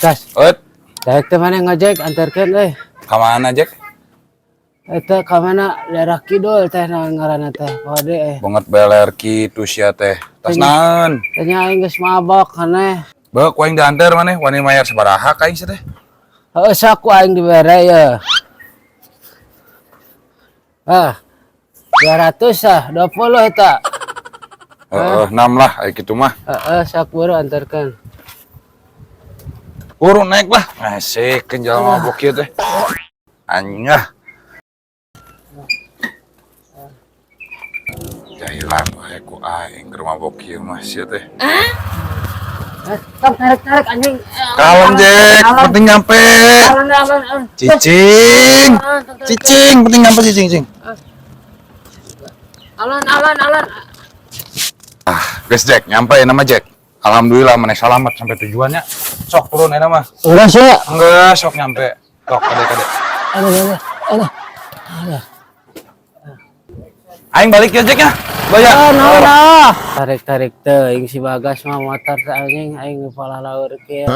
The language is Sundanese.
Gas. Ot, Daek teh maneh ngojek anterkeun euy. Ka mana, Jack? Eta ka mana, daerah kidul teh, naon ngaranna teh? Kode eh. Banget beler kitu sia teh. Tas naon? Tanya aing geus mabok maneh. Bae ku aing diantar maneh, wani mayar sabaraha ka aing sia teh? Heuh, sok ku aing dibere ya. Ah. 200 ah, 20 eta. Heeh, 6 lah aya kitu mah. Heeh, sok buru anterkeun. Buru naik lah. Asik jalan mabok kieu teh. Anyah. Jahilan wae ku aing keur mabok kieu mah sia teh. Eh, tong tarik-tarik, anjing. Kalem, Jack, penting nyampe. Alon alon alon. Cicing. Cicing, penting nyampe cicing, cing. Alon alon alon. Ah, geus, Jack, nyampe ya nama Jack. Alhamdulillah maneh selamat sampai tujuannya. Sok turun enak mah. Udah sih. Enggak, sok nyampe. Sok kade-kade. Aduh, aduh, aduh. Aduh. Aing balik ya, Jack, ya. Bayar. Oh, no, no. Tarik tarik teuing si Bagas mah motor teh, anjing, aing palah laur kieu.